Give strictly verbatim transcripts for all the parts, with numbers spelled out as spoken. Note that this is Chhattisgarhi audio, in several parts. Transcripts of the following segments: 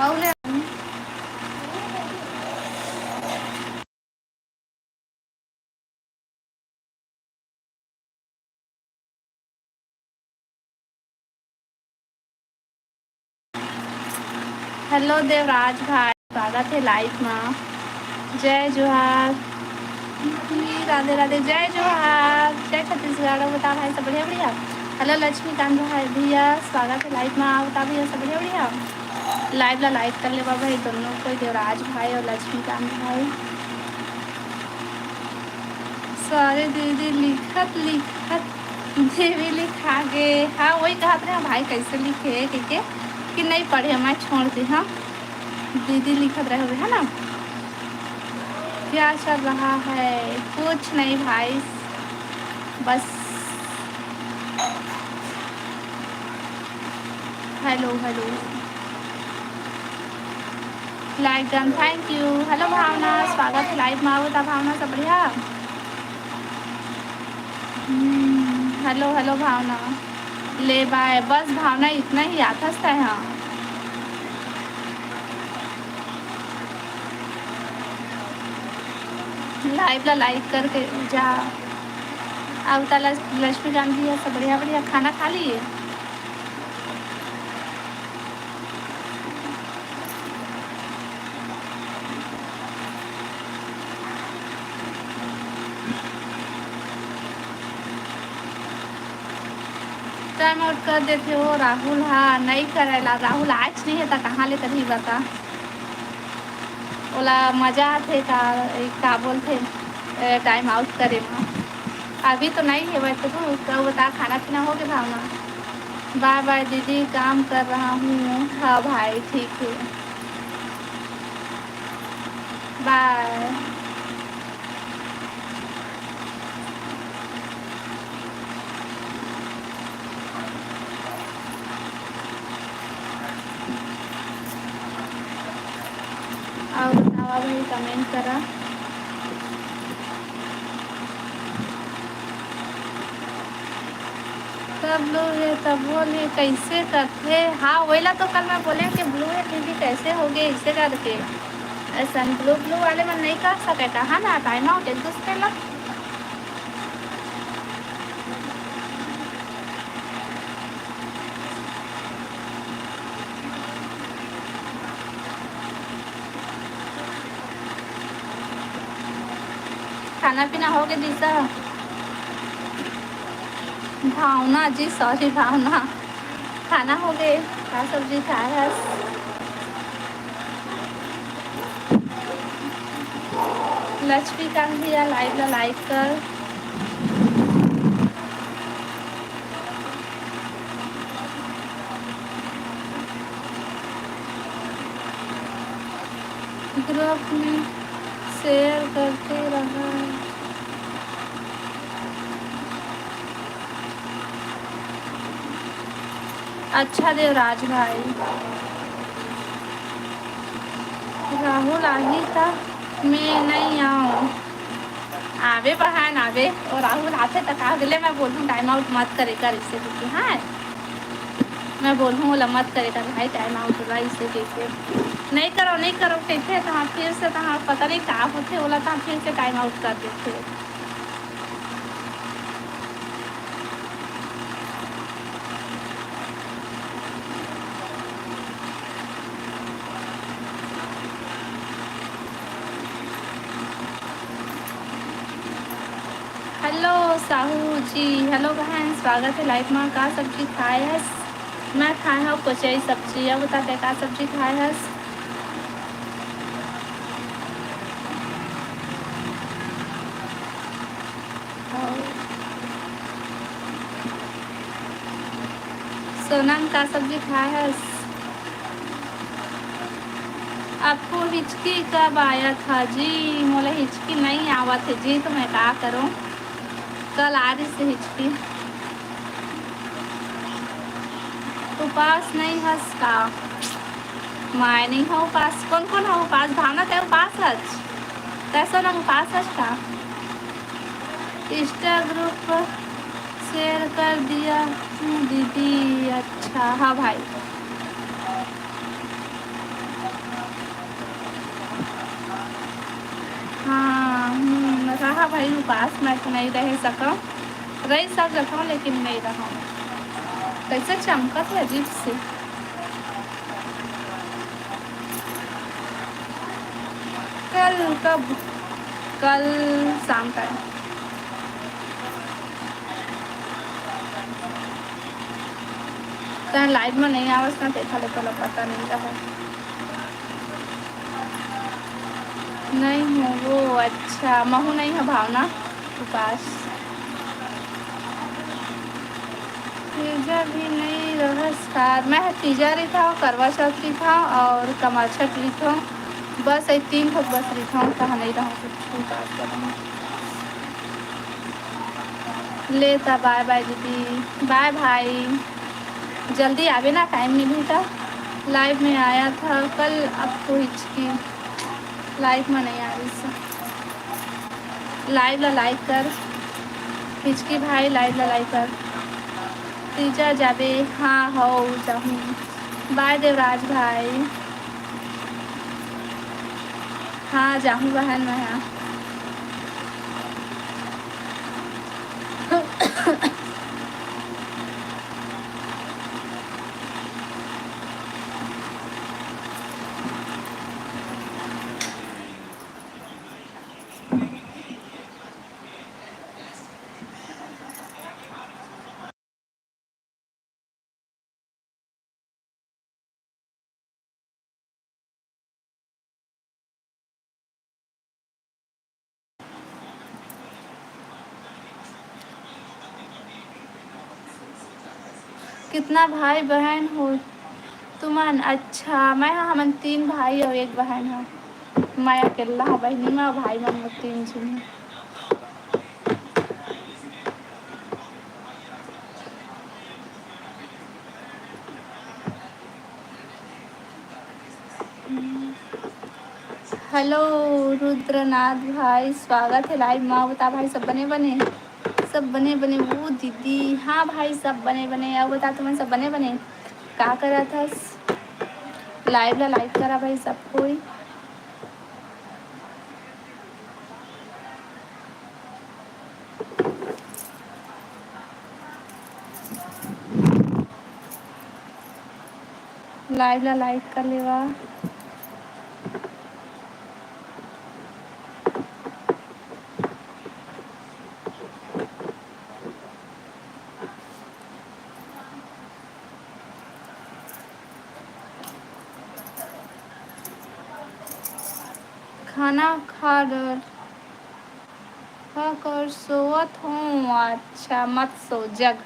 अउ ले। हेलो देवराज भाई, स्वागत हे लाइव मा। जय जोहार। राधे राधे, जय जोहार, जय छत्तीसगढ़। बता भाई, सब बढ़िया बढ़िया? हेलो लक्ष्मीकांत भाई, भैया स्वागत हे लाइव मा। बता भैया, सब बढ़िया बढ़िया? लाइव ला लाइक कर लेवा भाई, दोनों कोई, देवराज भाई अउ लक्ष्मीकांत भाई। सॉरी दीदी, लिखत लिखत देवी लिखा गे। हाँ, वही कहत रहे भाई, कैसे लिखे हे कहिके, कि नहीं पढ़े, मैं छोड़ दे। हाँ, दीदी लिखत रहे होगे, है ना? क्या चल रहा है? कुछ नहीं भाई, बस hello hello. Live done, thank you. Hello Bhavna, स्वागत हे लाइव मा। बता भावना, सब बढ़िया? हम्म, हेलो हेलो भावना। ले बाय, बस भावना, इतना ही आथस तै। हाँ, लाइव ला लाइक करके जा। अब त लक्ष्मीकांत भैया सब बढ़िया बढ़िया खाना खा लिए। टाइम आउट कर देथे वो राहुल हा, नहीं करेला। राहुल आज नहीं हे त कहाँ ले करही बता। ओला मजा आथे का, ए, का बोलथे, ए, टाइम आउट करे म। अभी तो नहीं हे वैसे तो, तो बता, खाना पीना हो गया भावना? बाय बाय दीदी, काम कर रहा हूँ। हाँ भाई, ठीक है, बाय। अउ बतावा भाई, कमेंट करा। तब ब्लू हे, तब बोल हे, कैसे करथे? हाँ, वोला तो कल मैं बोले कि ब्लू हे दीदी, कैसे हो गए इसे करके। ऐसा ब्लू, ब्लू वाले मन नहीं कर सके कहा ना, टाइम आउट एक दूसरे ला। खाना पीना हो गए दिशा? भावना जी, सॉरी भावना, खाना हो गए? का सब्जी खाए हस? लक्ष्मीकांत भैया, लाइव ला लाइक कर। ग्रुप में शेयर करते रहा। अच्छा देवराज भाई, राहुल आही त मैं नहीं आऊँ। आवे बहन आवे, अउ राहुल आथे त का होगे ले, मैं बोलहूँ टाइम आउट मत करे कर इसे कहिके, हाँ, मैं बोलहूँ ओला मत करे कर भाई टाइम आउट ओला इसे कहिके। नहीं करो, नहीं करो कहिथे, तहाँ फिर से तहाँ पता नहीं का होथे, ओला तहाँ फिर से टाइम आउट कर देथे। हेलो साहू जी, हेलो बहन, स्वागत हे लाइव मा। का सब्जी खाए हस? मैं खाए हव कोचई सब्जी। अब बता तैं का सब्जी खाए हस? सोनम, का सब्जी खाए हस? आपको हिचकी कब आया था जी? मोला हिचकी नहीं आवत हे जी, तो मैं का करूं? कल आ रही से हिचकी। उपास नहीं हस का? मैं नहीं हूँ उपास। कौन कौन है उपास? भावना, तै उपास हच? तै सोनम उपास हच का? इंस्टा ग्रुप शेयर कर दिया हूँ दीदी। अच्छा, हाँ भाई। हाँ भाई, उपास मैं तो नहीं रह सकूँ, रह सक जाता हूँ, लेकिन नहीं रहा। कैसे चमकत है अजीब से। कल कब? कल शाम टाइम। तैं लाइव में नहीं आवस ना, देखा ले, तोला पता नहीं रहा। नहीं हो वो, अच्छा, महू नहीं हो भावना, उपास। तीजा भी नहीं रहस का? मैं ह तीजा रहिथव, करवा चौथ रहिथव और कमाछठ रहिथव, बस ये तीन ठो बस रहिथव, तहाँ नहीं रहव कुछ उपास करना। ले ता, बाय बाय दीदी, बाय भाई, जल्दी आबे ना, टाइम मिलही त। लाइव में आया था कल, अब तो हिचकी लाइव में नहीं आ रही। लाइव ला लाइक कर, हिचकी भाई, लाइव ला लाइक कर। तीजा जाबे? हाँ, हो जाहूँ। बाय देवराज भाई। हाँ, जाहूँ बहन मैं, हाँ। कितना भाई बहन हो तुमन? अच्छा, मैं ह, हमन तीन भाई अउ एक बहन ह। मैं अकेला ह बहिनी म, भाई मन मोर तीन झिन हे। हेलो रुद्रनाथ भाई, स्वागत हे लाइव मा। बता भाई, सब बने बने? सब बने बने। वो दीदी, हाँ भाई, सब बने बने। अउ बता, तुमन सब बने बने? का करत हस? लाइव ला लाइक करा भाई सब कोई। लाइव ला लाइक कर लेवा। खाना खा डर, खा कर सोवत हूँ। अच्छा, मत सो, जग।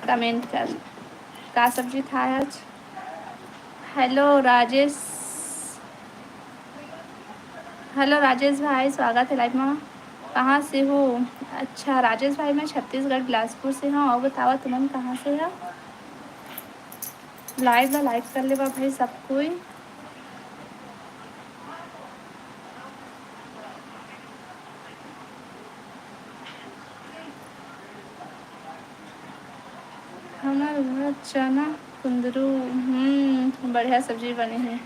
कमेंट कर, का सब्जी खाए आज? हेलो राजेश, हेलो राजेश भाई, स्वागत हे लाइव मा। कहाँ से हो? अच्छा राजेश भाई, मैं छत्तीसगढ़ बिलासपुर से हूँ। अउ बतावा, तुमन कहाँ से हो? लाइव ला लाइक कर लेवा भाई सब कोई। हमर घर चना कुंदरू। हम्म, बढ़िया सब्जी बने हे।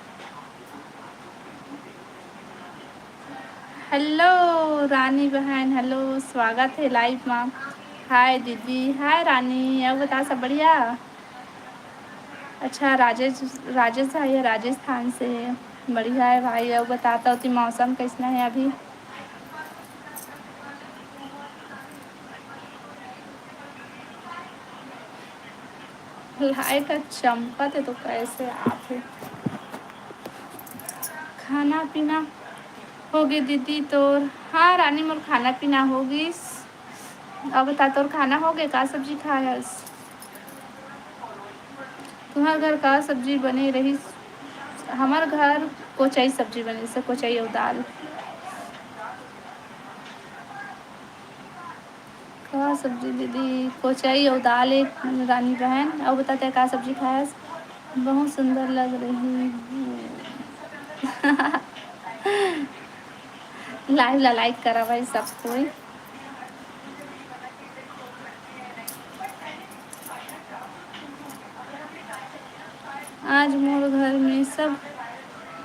हेलो रानी बहन, हेलो, स्वागत हे लाइव मा। हाय दीदी, हाय रानी, अउ बता, सब बढ़िया? अच्छा, राजेश, राजेश भाई हे, राजस्थान से हे। बढ़िया हे भाई। अउ बता, तो ओती मौसम कइसना हे अभी? लाइट ह चमकत हे तो कइसे आथे? खाना पीना होगे दीदी तोर? हाँ रानी, मोर खाना पीना होगिस। अब बता, तोर खाना होगे? का सब्जी खाए हस? तुम्हर घर का सब्जी बने रहिस? हमर घर कोचई सब्जी बनिस हे, कोचई अउ दाल। का सब्जी दीदी? कोचई अउ दाल, एक रानी बहन। अउ बता, तैं का सब्जी खायस? बहुत सुंदर लग रही है। लाइव ला लाइक करा भाई सब कोई। आज मोर घर में सब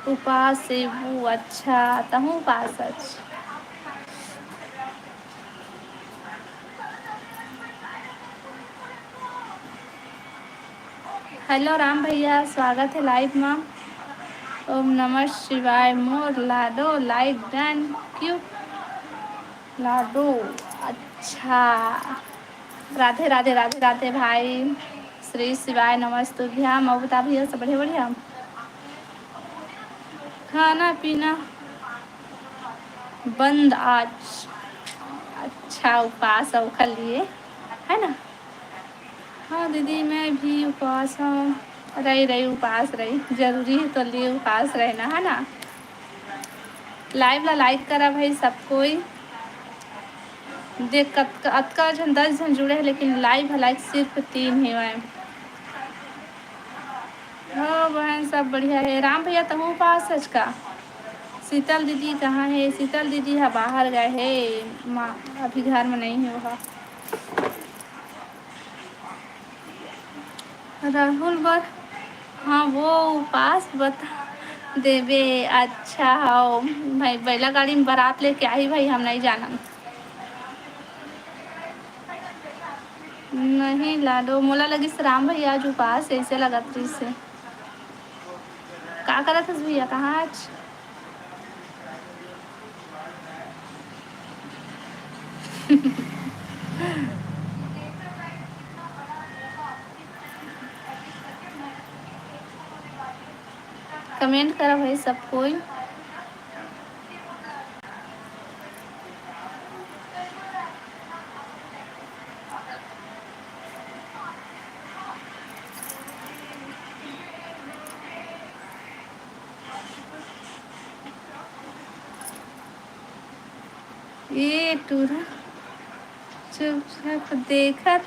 उपास हे। वो अच्छा, तहूँ उपास अच। हेलो राम भैया, स्वागत है लाइव मा। ओम नमः शिवाय मोर लाडो, लाइक डन। क्यों लाडो? अच्छा, राधे राधे, राधे राधे भाई। श्री शिवाय नमस्तुभ्यम। अउ बता भैया, सब बढ़िया बढ़िया? खाना पीना बंद आज। अच्छा, उपास है ओखर लिए, है ना? हाँ दीदी, मैं भी उपास हूँ। रही रही उपास रही, जरूरी है तो लिए उपास रहना, है ना? लाइव ला लाइक करा भाई सब कोई। देख कत-, अतका झन, दस झन जुड़े हैं, लेकिन लाइव है लाइक सिर्फ तीन ही हुए। हाँ बहन, सब बढ़िया है। राम भैया, तहूँ उपास हच का? शीतल दीदी कहाँ है? शीतल दीदी हा बाहर गए है, माँ अभी घर में नहीं है। वो हा राहुल बर, हाँ वो उपास बता देबे। अच्छा, हाँ भाई, बैला गाड़ी में बारात लेके आही भाई, हम नहीं जानन। नहीं लाडो, मोला लगिस राम भैया आज उपास, ऐसे लगत रहिस हे। का करत हस भैया, कहाँ आज? कमेंट करा भाई सब कोई। ए टूरा चुपचाप देखत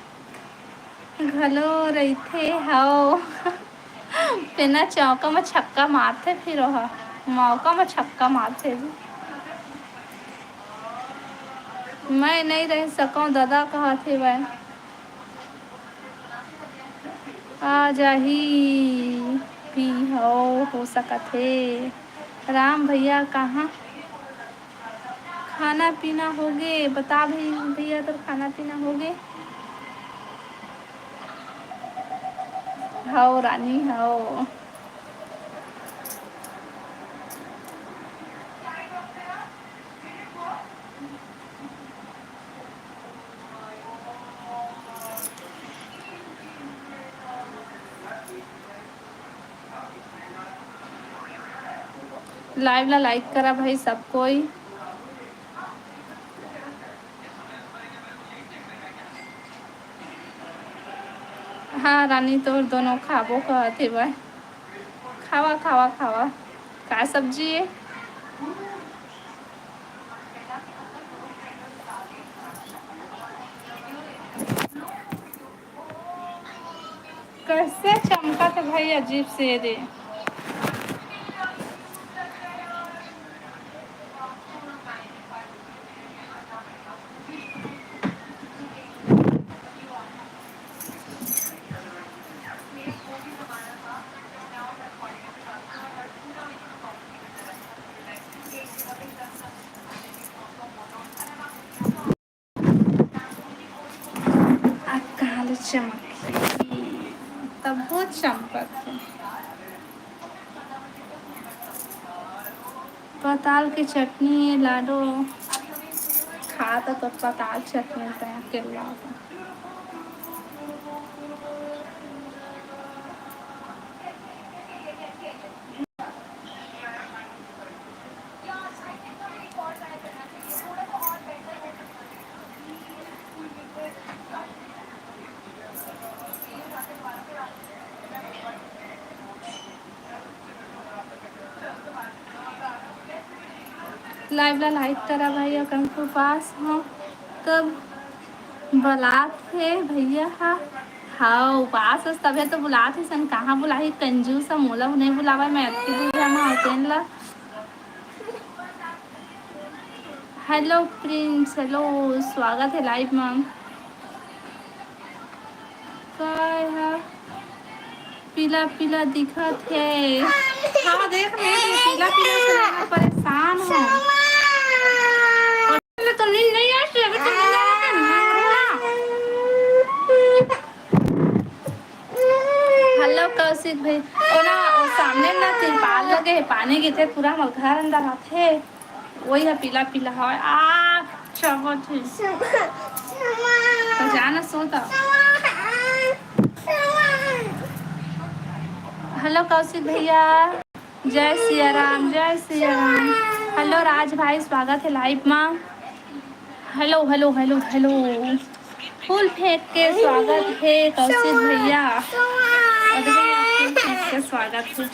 घलो रहिथे। हव। तेना चौका म छक्का मारथे, फिर ओहा मौका म छक्का मारथे। मैं नहीं रह सकौं ददा, कहत हेवय। आ जाही भी हो, हो सकत हे। राम भैया कहाँ? खाना पीना होगे? बता भाई भैया, तोर खाना पीना होगे? हव रानी, हव। लाइव ला लाइक करा भाई सब कोई। हाँ रानी, तोर दोनों खाबो कहत हेवय। खावा, खावा, खावा। का सब्जी हे? कैसे चमकत हे भाई, अजीब से रे। आ काल चमकही, तब्बो चमकत हे। पताल के चटनी ए लाडो, खात तो पताल चटनी तैं अकेला। लाइव ला लाइक करा भाई, अकन के उपास हो तब बुलात हे भैया हा। हाँ, उपास हस तभे तो बुलात हे सन, कहाँ बुलाही कंजूस हा, मोला नहीं बुलावा, मैं अतकी दूर जाना होतेन ला। हेलो प्रिंस, हेलो, स्वागत हे लाइव में। काय हा पीला पीला दिखत हे। हाँ, देख ले, पीला पीला से मैं परेशान हूँ। तो नींद नहीं आती, अभी तो नींद आती है ना। हेलो। कौशिक भाई, ओ ना, ओ सामने ना तिरपाल लगे हे, पानी गिरथे, पूरा हमर घर अंदर आथे, वही ह पीला पीला हवय। आ, चबत हे। त जा ना, सो त। हेलो कौशिक भैया, जय सिया राम, जय सिया राम। हेलो राज भाई, स्वागत हे लाइव मा। Hello, hello, hello, hello. फूल फेंक के स्वागत हे कौशिक भैया। और देखो, फूल फेंक के स्वागत हे।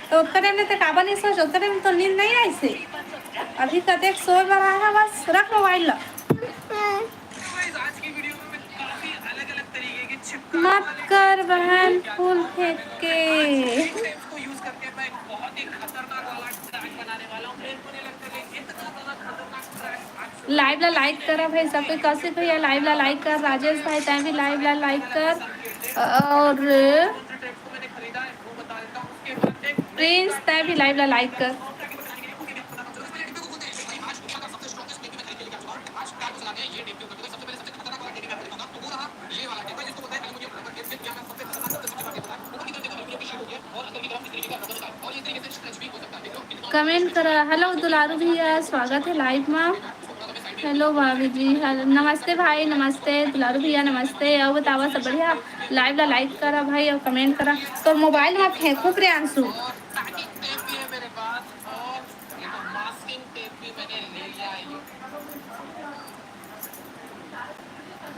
तो ओतका टाइम ले ते काबर नहीं सोच, ओतका टाइम तो नींद नहीं आइसे। अभी कतेक सोए बर आए हे, बस रख मोबाइल ला। मत कर बहन फूल फेंक के। लाइव ला लाइक करा भाई, सबके कौशिक भैया लाइव ला लाइक कर, राजेश भाई तैं भी लाइव ला लाइक कर, और प्रिंस तैं भी लाइव ला लाइक कर। कमेंट करा। हेलो दुलारू भैया, स्वागत है लाइव में। हेलो भाभी जी, हेलो, नमस्ते भाई, नमस्ते दुलारू भैया, नमस्ते। और बतावा सब बढ़िया? लाइव ला लाइक करा भाई और कमेंट करा। तो मोबाइल में फेंकू प्रियांशु।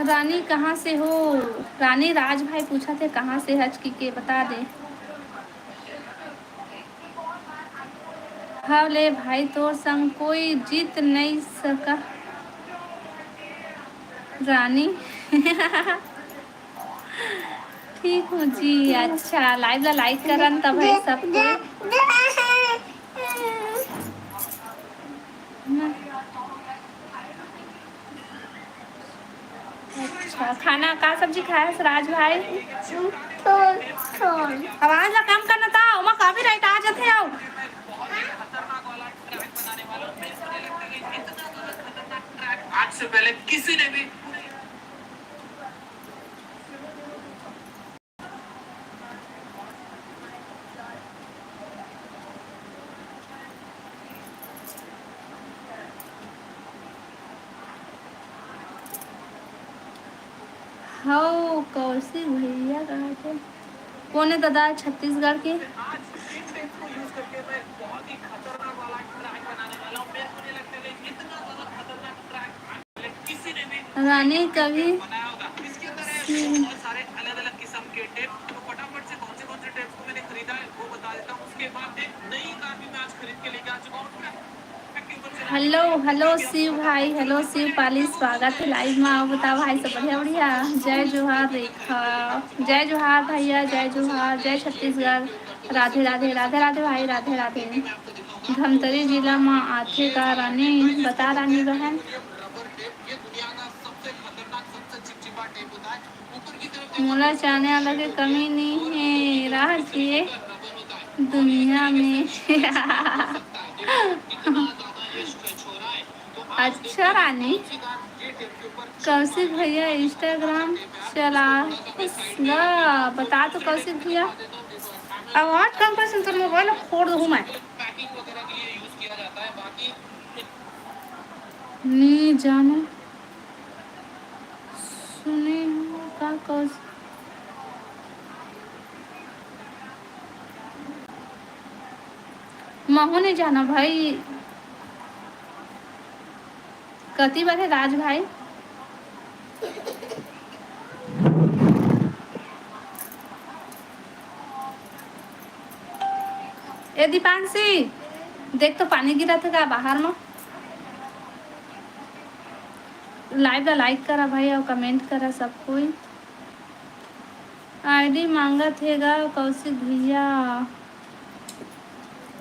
रानी कहाँ से हो? रानी राज भाई पूछा थे कहाँ से हच की के बता दे। हव ले भाई, तोर संग कोई जीत नहीं सका रानी। ठीक हूँ जी। अच्छा, लाइव ला लाइक करन तब भाई सबको। अच्छा, खाना का सब्जी खाया है राज भाई? छोल, छोल। आवाज ला कम करना था, ओमा कॉपीराइट आ जाथे। आओ। आज से पहले किसी ने भी हव, कौशिक भैया कहा थे। कोन हे दादा छत्तीसगढ़ के? रानी कभी हेलो, हेलो शिव भाई, हेलो शिव पाली, स्वागत है लाइव में। आओ बताओ भाई सब बढ़िया, बढ़िया। जय जोहार रेखा, जय जोहार भैया, जय जोहार, जय छत्तीसगढ़। राधे राधे, राधे राधे भाई, राधे राधे। धमतरी जिला में आथे का रानी? बता रानी बहन। मोला चाहने वाला के कमी नहीं है, राज ये दुनिया में। अच्छा रानी, कौशिक भैया Instagram चला गा? बता तो कौशिक भैया, आवाज कम कर, सुन तो मोबाइल फोड़ दूँ मैं। नी जानो। सुने हो का कस-, महू नहीं जाना भाई। कति बार है राज भाई? ए दीपांशी, देख तो पानी गिरा थे का बाहर में? लाइव ला लाइक करा भाई और कमेंट करा सब कोई। आईडी मांगत हे गा कौशिक भैया।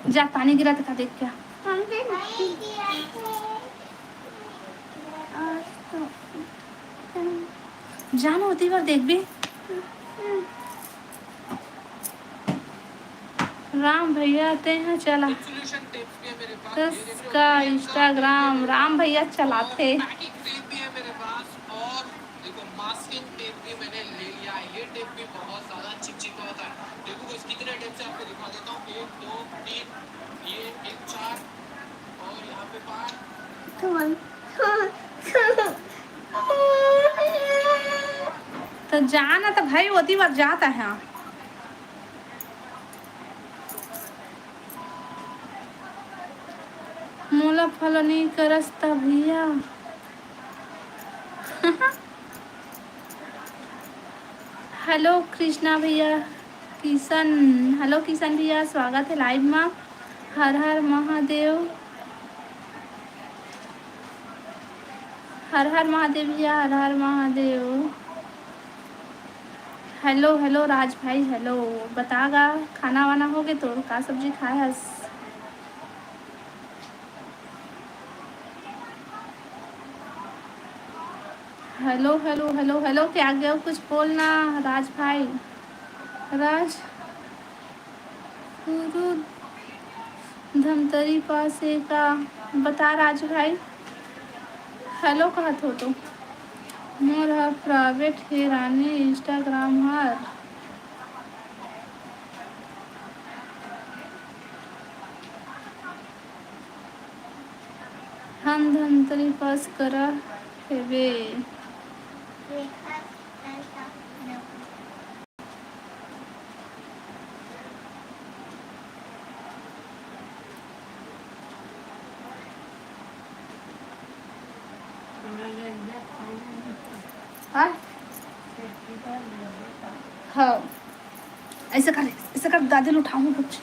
जा पानी गिरा थे का देख क्या। जानो होती बार देख भी। राम भैया ते हैं चला। तस का Instagram राम भैया चलाथे। भी बहुत ज्यादा चिपचिपा होता है। देखो guys, कितने अटेम्प्ट से आपको दिखा देता हूँ, एक, दो, तीन, ये एक, चार, और यहाँ पे पाँच। तो जाना तो भाई होती बार जाता है। मोला फॉलो नहीं करस त भैया। हेलो कृष्णा भैया, किशन। हेलो किशन भैया, स्वागत है लाइव में। हर हर महादेव। हर हर महादेव भैया, हर हर महादेव। हेलो हेलो राज भाई, हेलो। बता गा, खाना वाना हो गए तो का सब्जी खाए हस? हेलो हेलो हेलो हेलो, क्या गयो कुछ बोलना राज भाई। राज गुरु धमतरी पास हे का? बता राजू भाई। हेलो कहत हो तो। मोर ह प्राइवेट हे रानी, इंस्टाग्राम हर। हम धमतरी पास करा हेबे। हाँ? हाँ। ऐसा कर, ऐसा कर, दादी उठाऊँ कुछ।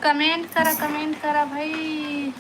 कमेंट करा, कमेंट करा भाई।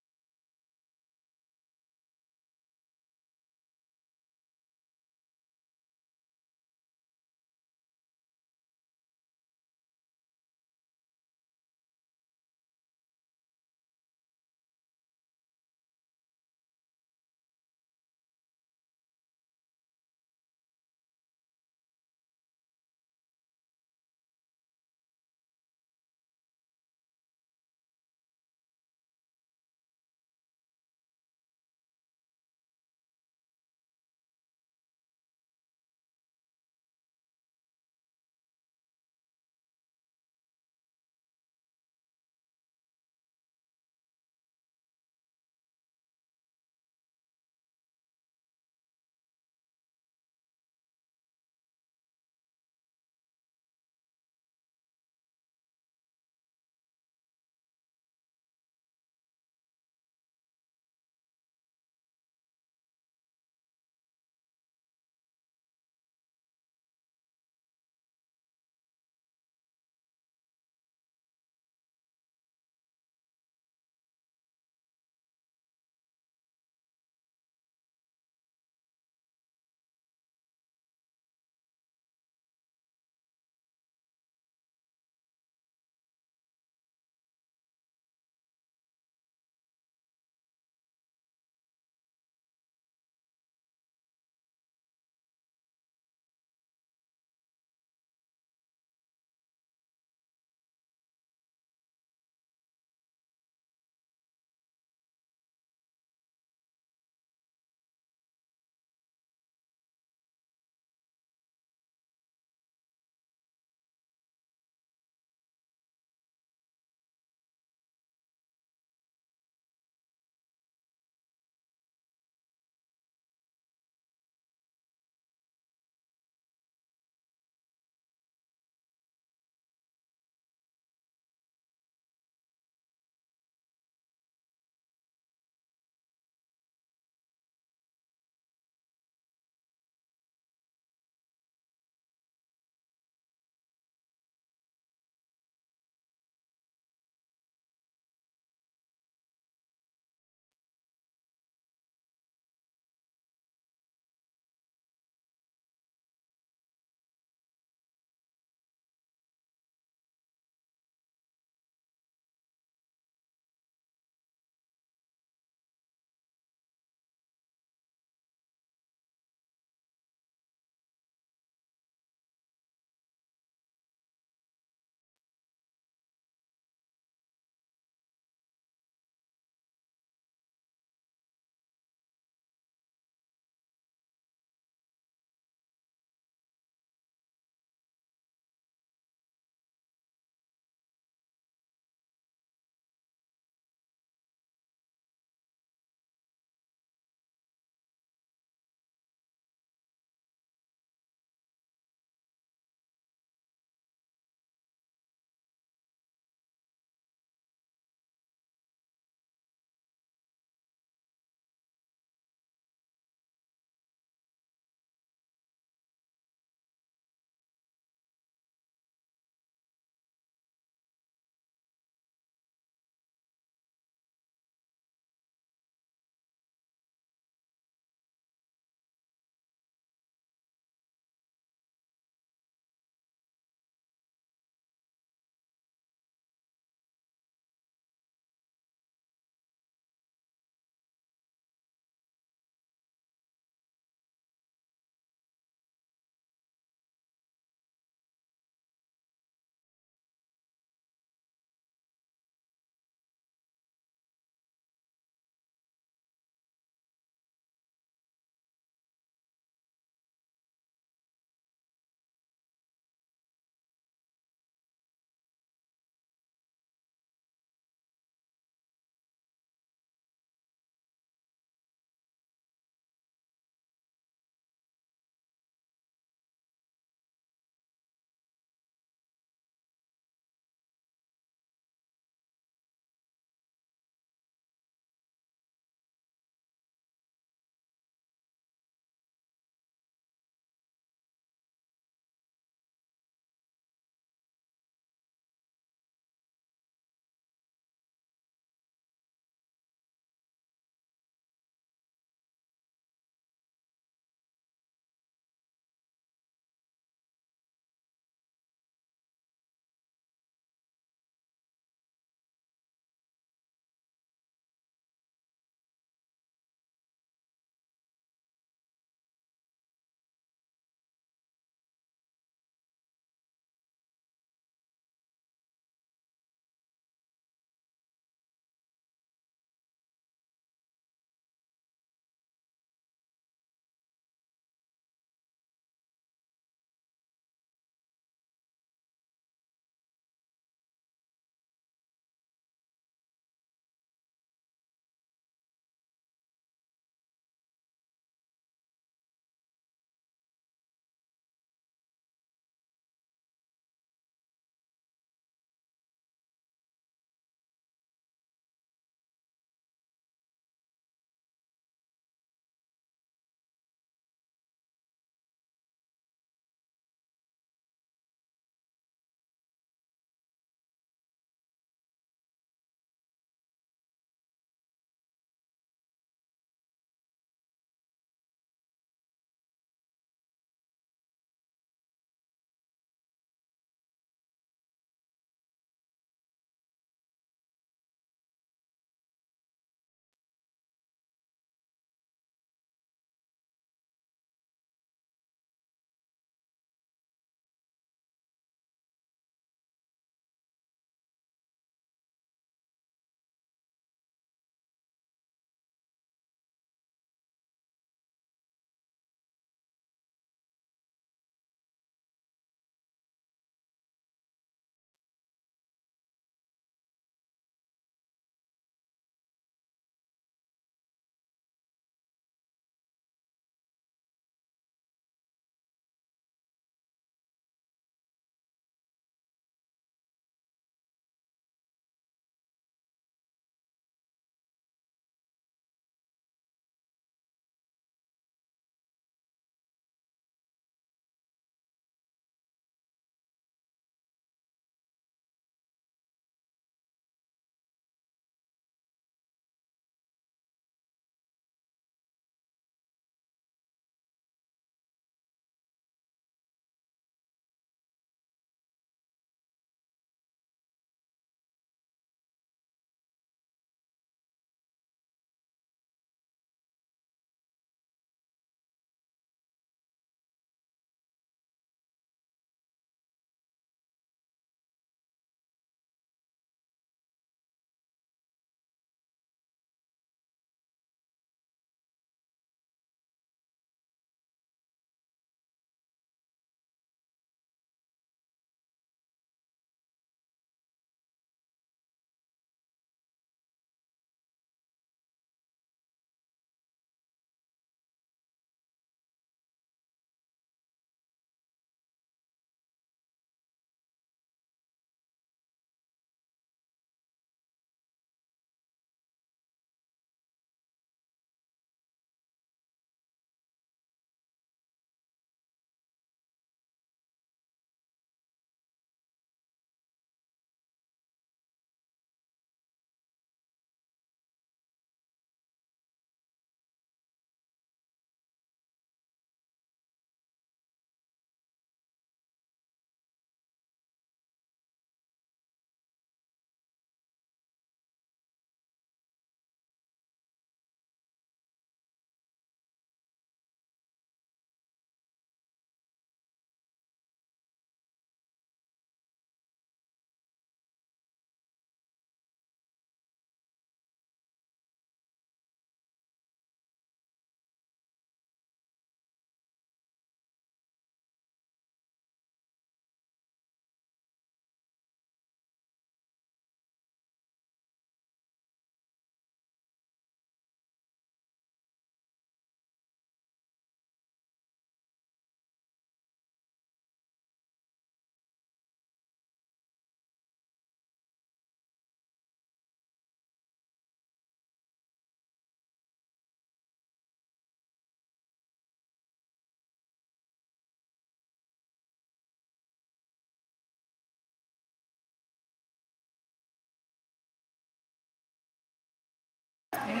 तो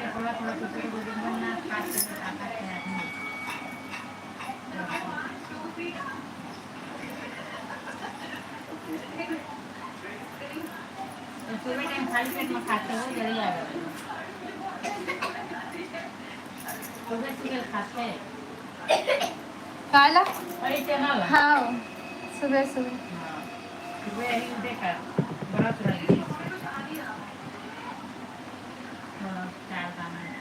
सुबह टाइम खाली पेट में खाते हो, जल्दी आ जाओ। सुबह सुबह खाते हैं। काला? वही चना ला। हाँ, सुबह सुबह। हाँ, सुबह यही उठे का, बड़ा तुरंत। हाँ, चार दाना है।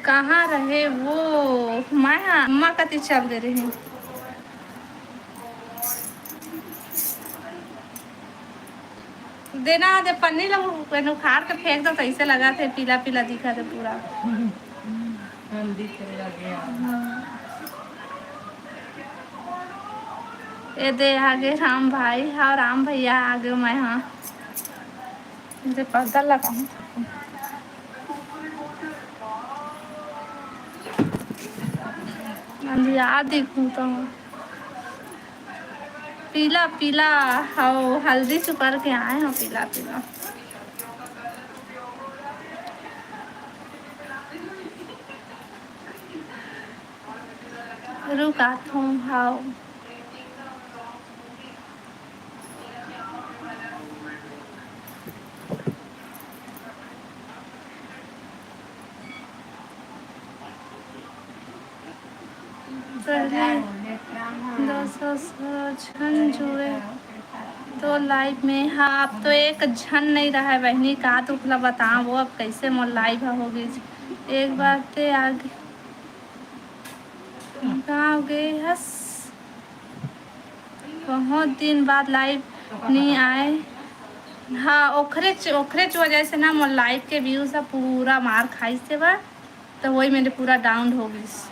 कहाँ रहे वो? मैं, हाँ, अम्मा कति चल दे रही। देना दे पन्नी ला, वो उखाड़ के फेंक दो, तो ऐसे लगा थे, पीला पीला दिखा थे पूरा। हल्दी के लगे। हाँ। ये दे आगे राम भाई, हाँ, राम भैया आगे मैं, हाँ। दे पर्दा लगा हूँ। अंधिया दिखूँ तो। पीला पीला, हव, हल्दी सुपर के आए हो, पीला पीला। रुक आथों, हव। पहले दस झन जुड़े, तो लाइव में, हाँ, अब तो एक झन नहीं रहा है बहनी, का दुख ला बताओ, वो अब कैसे मोर लाइव हो गई। एक बार ते आगे गाँव गए हस, बहुत दिन बाद लाइव नहीं आए। हाँ, ओखरे च-, ओखरे च वजह से ना मोर लाइव के व्यूज ह पूरा मार खाइस हे बा, तो वही मेरे पूरा डाउन हो गइस।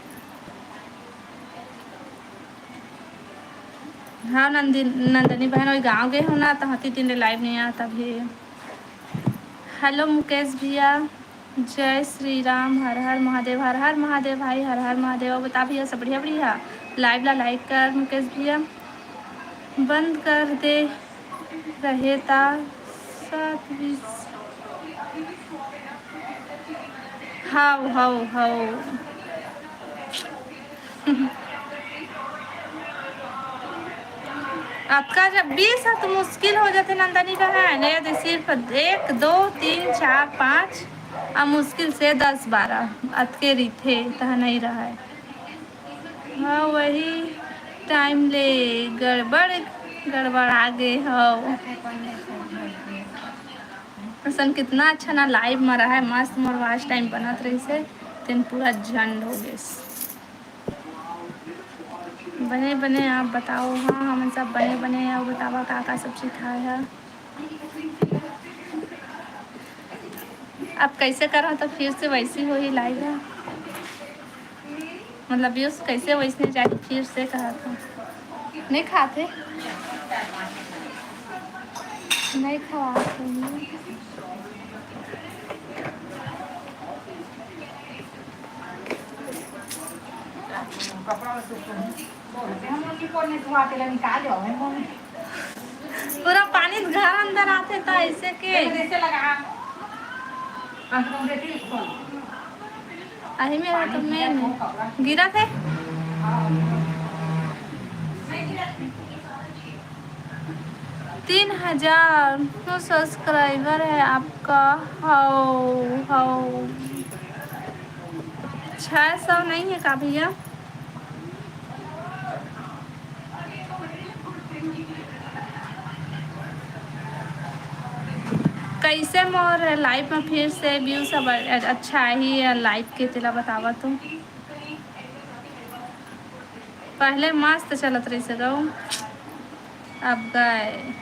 हाँ नंदिन-, नंदनी बहन, वही गाँव गए हो ना, तो हती दिन ले लाइव नहीं आया तभी। हेलो मुकेश भैया, जय श्री राम, हर हर महादेव, हर हर महादेव भाई, हर हर महादेव। अब बता भैया, सब बढ़िया बढ़िया? लाइव ला लाइक कर मुकेश भैया, बंद कर दे रहे ता सात बीस। हाव हाव हाव। अतका जब बीस ह तो मुश्किल हो जाथे नंदनी बहन। ये दे सिर्फ एक, दो, तीन, चार, पाँच, अब मुश्किल से दस बारह अतके रहिथे, तह नहीं रहय। हाँ, वही टाइम ले गड़बड़, गड़बड़ आ गे हव। असन कितना अच्छा ना लाइव में रहा है, मस्त मोर वॉच टाइम बनत रहिस हे, तेन पूरा झंड हो गइस। बने बने आप बताओ। हाँ, हमन सब बने बने। अउ बतावा का का सब्जी खाए ह? अब कैसे करव तो फिर से वैसी होही लाइव ह। मतलब व्यूज कैसे वैसने जाही फिर से कहत ह। नहीं खाते, नहीं खवाते। पूरा पानी घर अंदर आथे त ऐसे के। अही में तो मैं गिरा थे। तीन हजार तो सब्सक्राइबर है आपका। हाउ हाउ, छः सौ नहीं है का भैया? कैसे मोर लाइव में फिर से व्यूज सब अच्छा ही है लाइव के, तेला बतावा तो। पहले मस्त चलत रहिस हे गऊ, अब गए।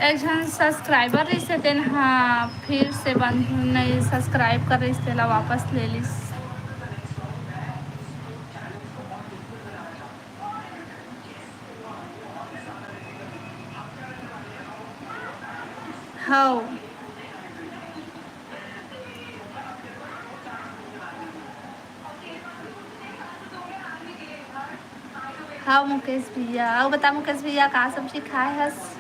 एक झन सब्सक्राइबर रहिस हे, तेन ह फिर से बंद नहीं सब्सक्राइब कर रहिस, तेला वापस ले लिस। हव। हाँ मुकेश भैया, अउ बता मुकेश भैया, का सब्जी खाए हस?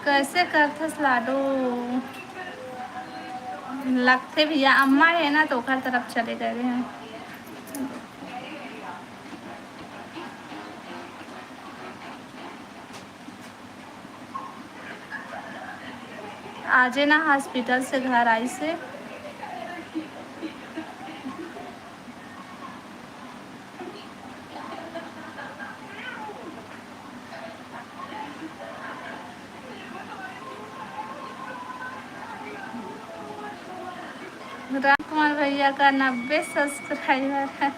कैसे करथस लाडो? लगथे भैया, अम्मा हे ना, तो ओकर तरफ चले गए हैं। आजे ना hospital से घर आइस हे। राम कुमार भैया का नब्बे subscriber है।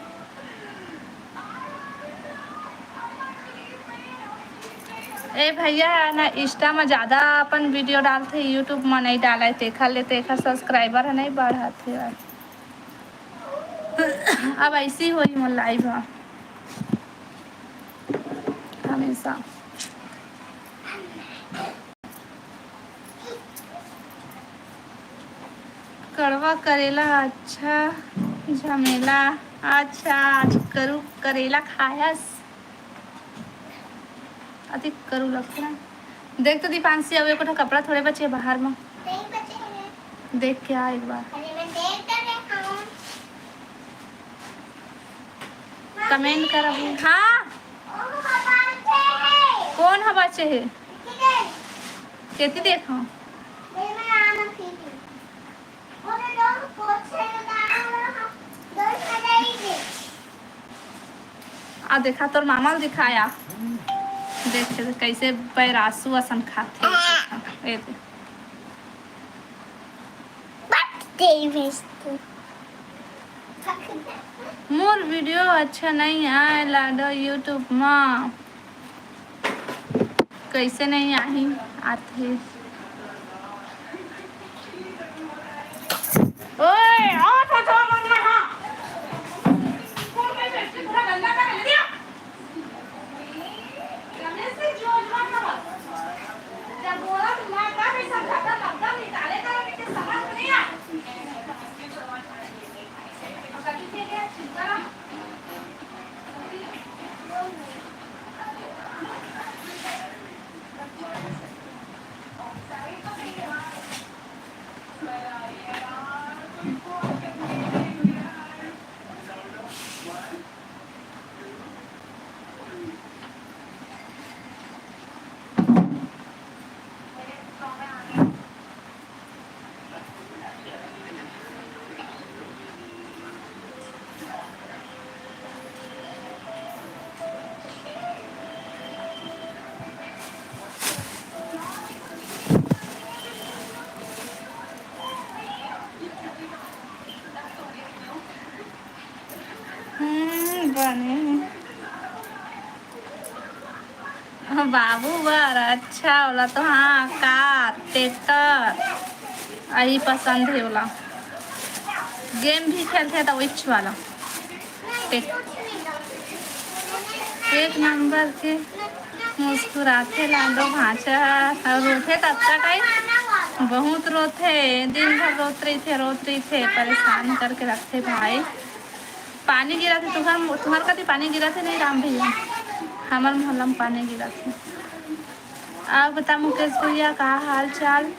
ए भैया ह ना Insta म ज्यादा अपन video डालथे, YouTube म नइ डालय, तेखर ले तेखर subscriber ह नइ बढ़त हे। अब ऐसी होही मोर live ह हमेशा। कड़वा करेला अच्छा झमेला। अच्छा, आज करू करेला खायस? अति करू लगथे ना। देख तो दीपांशी, अउ एको ठो कपड़ा थोड़े बचे बाहर म। नहीं बचे हैं। देख के आ एक बार। अरे मैं देख कर रखा हूँ। Comment कर अभी। हाँ। ओहो, बाबा बचे हैं। कौन ह बचे हे? किधर? केती देखा? नहीं, मैं आना पीती। आ देखा, तोर मामा ल दिखाया। देख कैसे पैरासू असन खाथे। ए दे। बट तेरी भैंस तो। मोर video अच्छा नहीं आए लाडो YouTube मा। कैसे नहीं आही? आथे। ओए, आ तो, तो, मत ना, हाँ। कौन कैसे इसकी पूरा गंदा कर दिया? रमेश से जो जुआ था बस। जब बोला तो मैं क्या नहीं समझा था, मतलब निकाले का, लेकिन समझ में नहीं आया। अब कभी के लिए चिंता ना। हम्म, बने। बाबू बर अच्छा ओला तो, हाँ, car, tractor, यही पसंद हे ओला। Game भी खेलथे तो which वाला? एक, एक number के मुस्कुराथे लाडो भांचा, अउ रोथे ततका time, बहुत रोथे, दिन भर रोत रहिथे, रोत रहिथे, परेशान करके रखथे भाई। पानी गिरत हे तुहर, तुहर कति पानी गिरत हे नहीं राम भैया? हमर मोहल्ला में पानी गिरत हे। आप बता मुकेश भैया, का हाल चाल?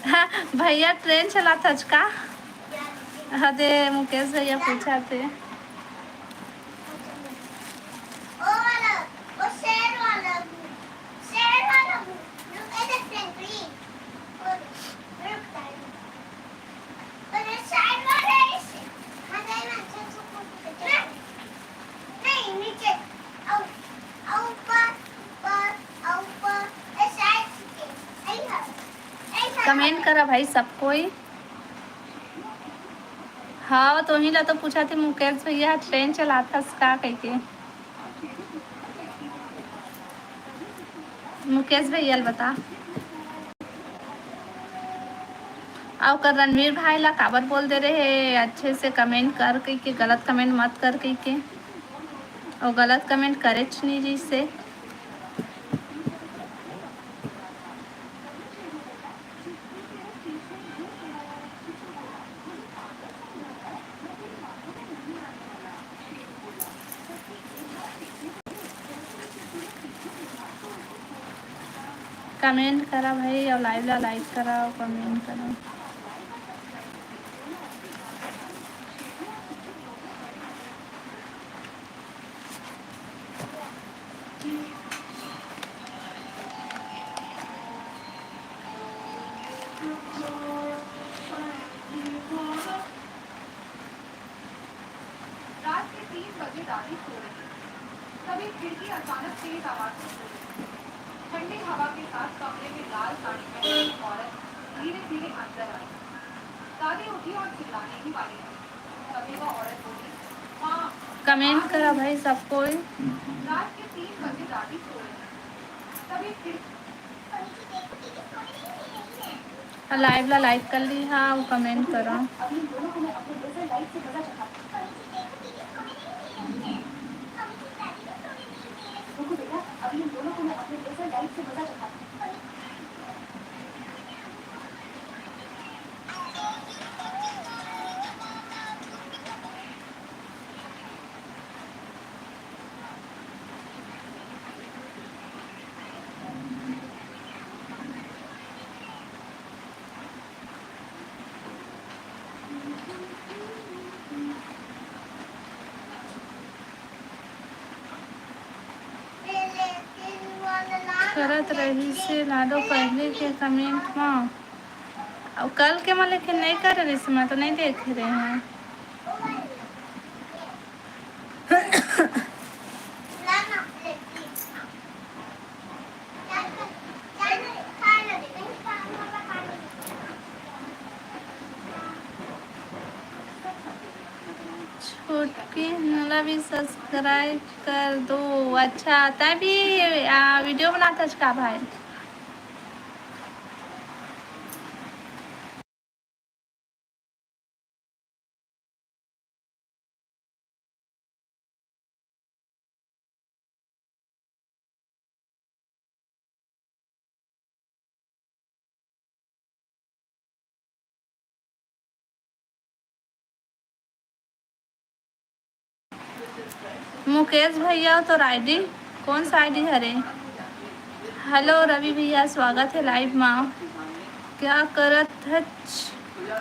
हाँ, भैया train चलाथच का? हाँ दे, मुकेश भैया पूछा थे। Comment करा भाई सब कोई। हाँ, तोही ला तो पूछा थे मुकेश भैया, train चलाथस का कहिके। मुकेश भैया ल बता। अउ कर रणवीर भाई ला काबर बोल दे रहे, अच्छे से comment कर कहिके, गलत comment मत कर कहिके। अउ गलत comment करेच नहीं जैसे। कमेंट करा भाई, अउ लाइव ला लाइक करा अउ कमेंट करा। रात के तीन बजे दादी सो रही थी। तभी खिड़की अचानक तेज आवाज से खुली। ठंडी हवा के साथ कमरे में लाल साड़ी पहनी एक औरत धीरे धीरे अंदर आई। दादी उठी और चिल्लाने ही वाली थी। तभी वह औरत बोली, "माँ।" कमेंट करा भाई सब कोई। रात के तीन बजे दादी सो रही थी। तभी खिड़की लाइव ला लाइक कर ली हा, अउ कमेंट करो। करत रहिसे लाडो पहले के कमेंट म, अउ कल के म लेकिन नइ करे रहिसे, मैं तो नइ देखे रहे हैं। छोटकी, मोला भी सब्सक्राइब कर दो। अच्छा, तैं भी, आ, वीडियो बनात हस का भाई? मुकेश भैया, तोर आईडी कौन सा आईडी हरे? हेलो रवि भैया, स्वागत है लाइव मा। क्या करत हच?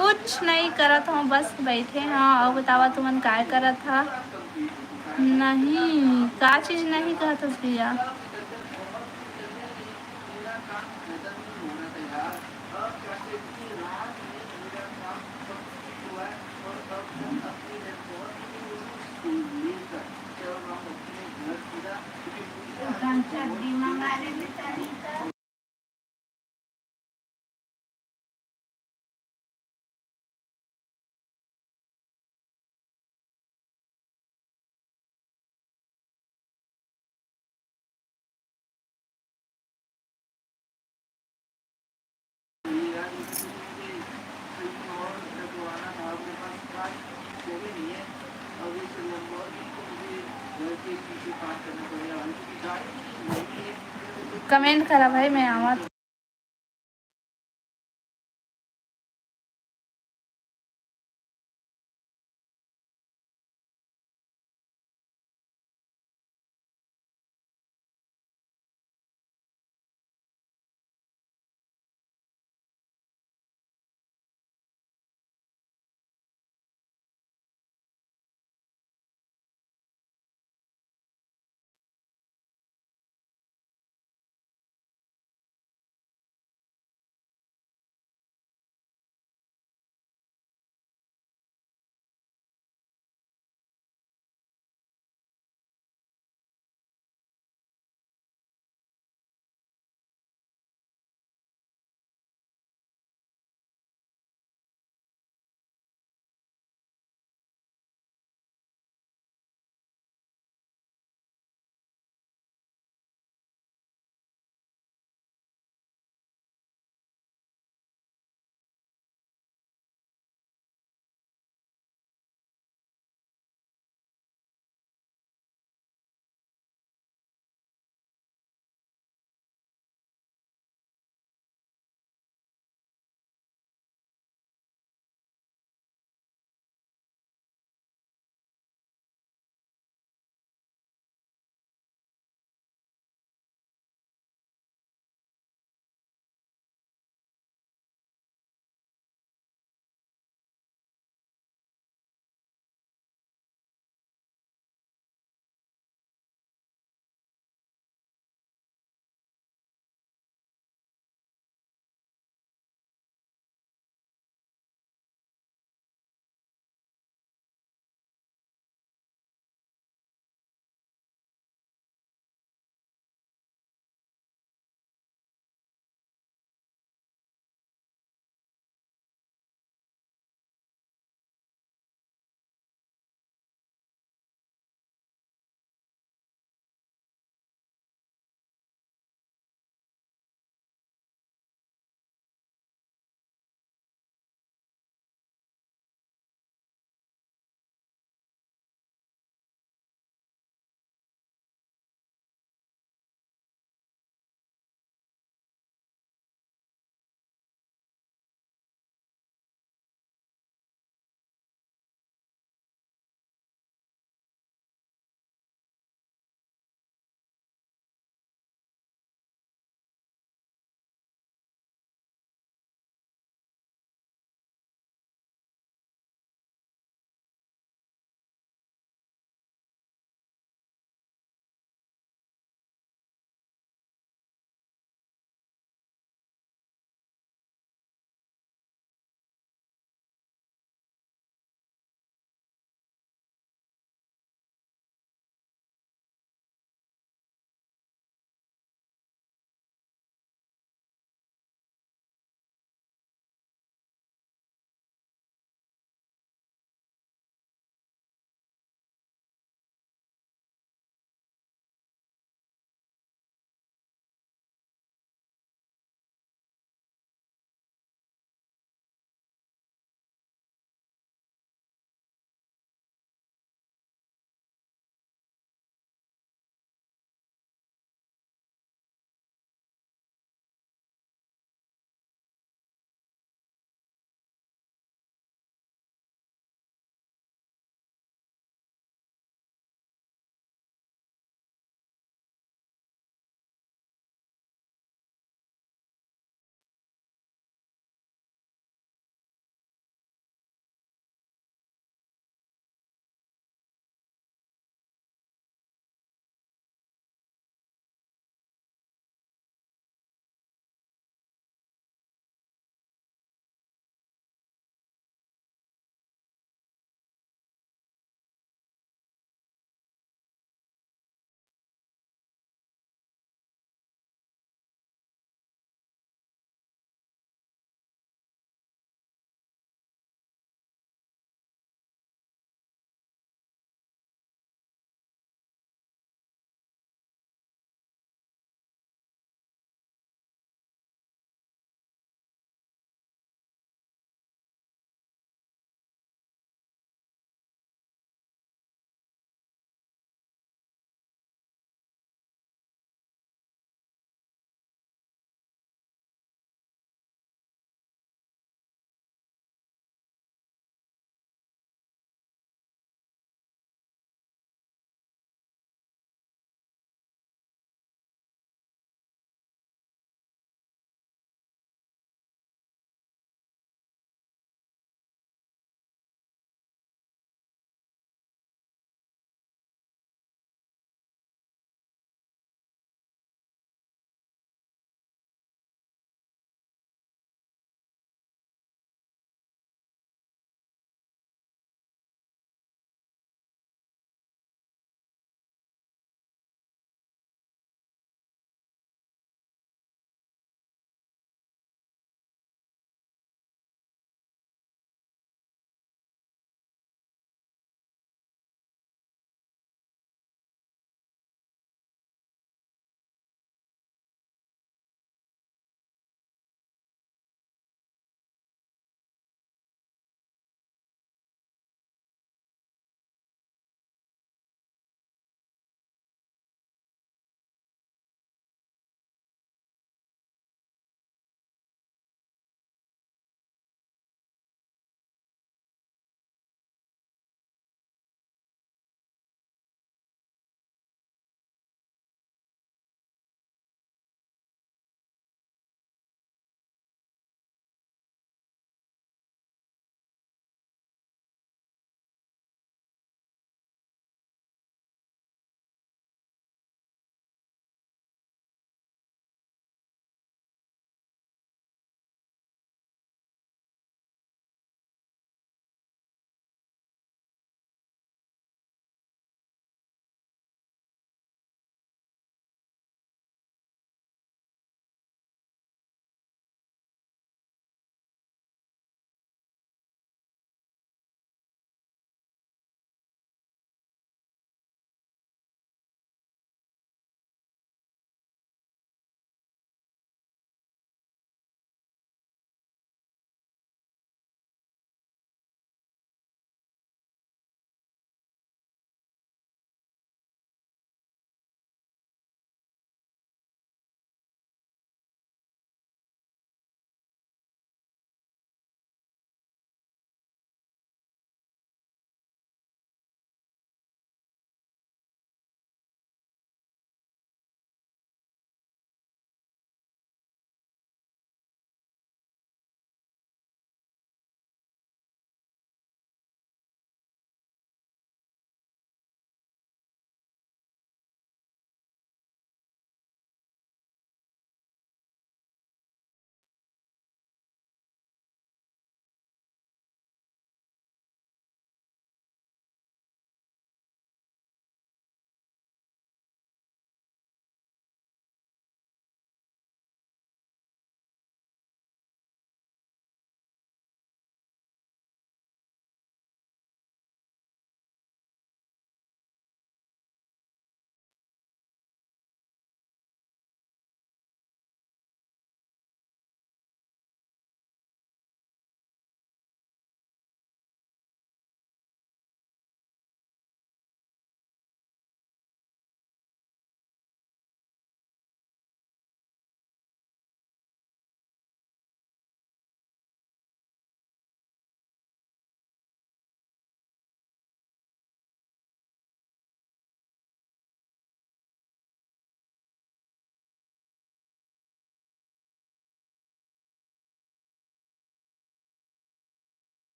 कुछ नहीं करत हूँ, बस बैठे हाँ। और बतावा, तुमन काय करत हा? नहीं, का चीज नहीं कहत हस भैया? कमेंट करा भाई, मैं आवत।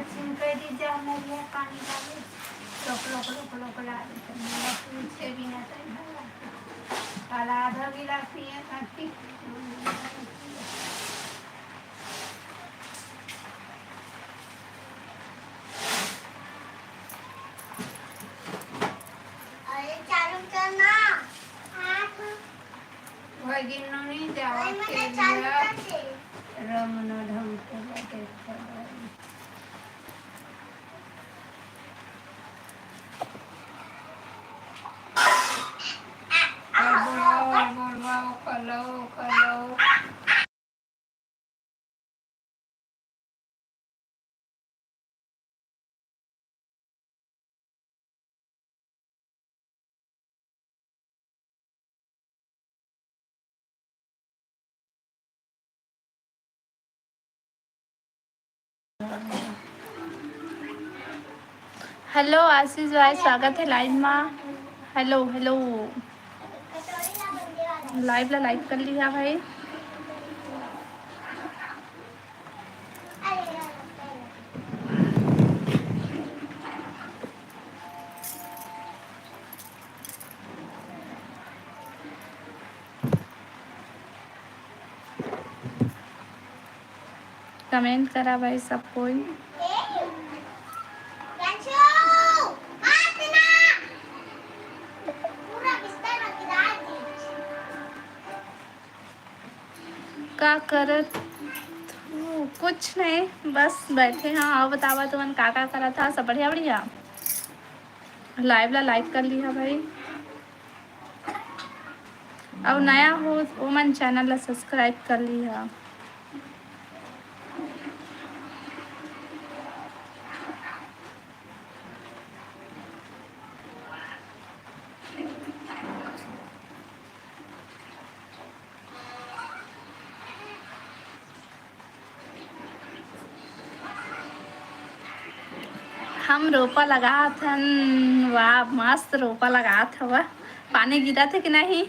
छिन कर दी जा, नरिया पानी डाले। लोक, लोक, लोक, लोक ला दे, तो मेरा पीछे भी ना सही ना लगे। काला आधा गिलास पिए, काफी। अरे, चालू कर ना। आठ। वही गिन्नो नहीं जावा अरे, मैंने के चालू लिया। कर दे। रमना ढंग के लगे खबर। और बोलाओ, और बोलवाओ, कलो, कलो। हेलो आशीष भाई, स्वागत है लाइव मा। Hello, hello. लाइव ला लाइक कर लिहा भाई। कमेंट करा भाई सब कोई। का करत हो? कुछ नहीं, बस बैठे हैं। आओ बतावा तुमन का का करत हा? सब बढ़िया बढ़िया? लाइव ला लाइक कर लिहा भाई। अउ नया हो ओमन चैनल ला सब्सक्राइब कर लिहा। हम रोपा लगात हन। वाह, मस्त रोपा लगात हवा। पानी गिरत हे कि नहीं?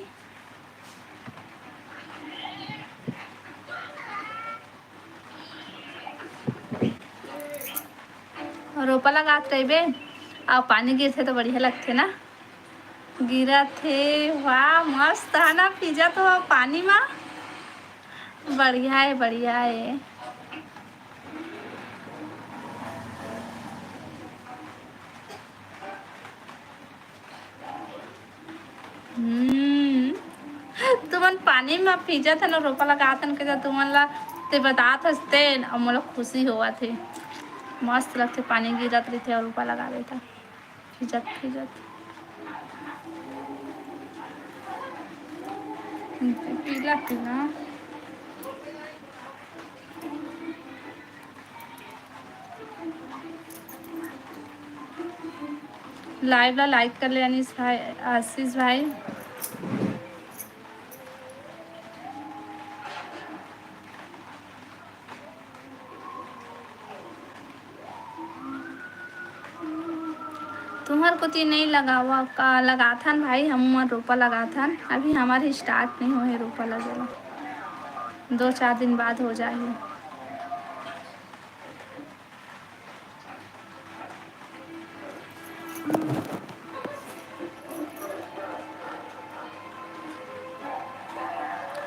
रोपा लगात रहिबे, अउ पानी गिरथे तो बढ़िया लगथे ना। गिरत हे, वाह, मस्त है ना, भीजत हो पानी मा। बढ़िया है, बढ़िया है। हम्म, तुमन पानी मा भीजत हन, रोपा लगात हन, के तुमन ला ते बतात हस ते, अउ मोला खुशी होवत हे। मस्त लगथे, पानी गिरत रहिथे अउ रोपा लगा देथे। खिंचत खिंचत पीला पीला। लाइव ला लाइक कर ले अनिश भाई, आशीष भाई। तुम्हर कोती नइ लगावा का? लगाथन भाई, हम मन रोपा लगाथन। अभी हमार start नइ होहे रोपा लगेला, दो चार दिन बाद हो जाही।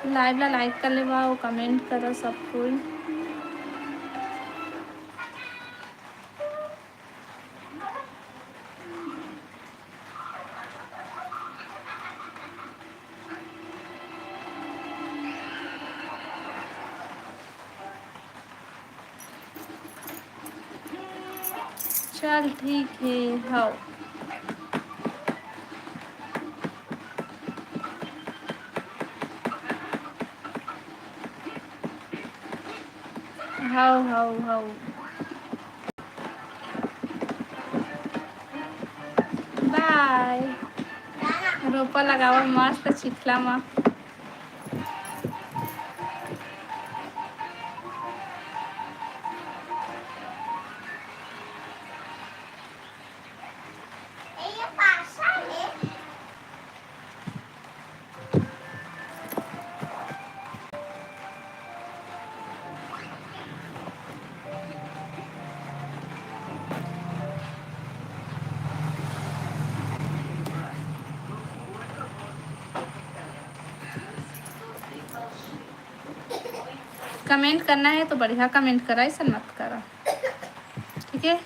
लाइव ला लाइक कर लेवा अउ कमेंट करो सब कोई। चल ठीक हे, हव। हव, हव, हव। बाय। रोपा लगावा मस्त चिखला मा। कमेंट करना है तो बढ़िया कमेंट करा, ऐसा मत करा, ठीक है?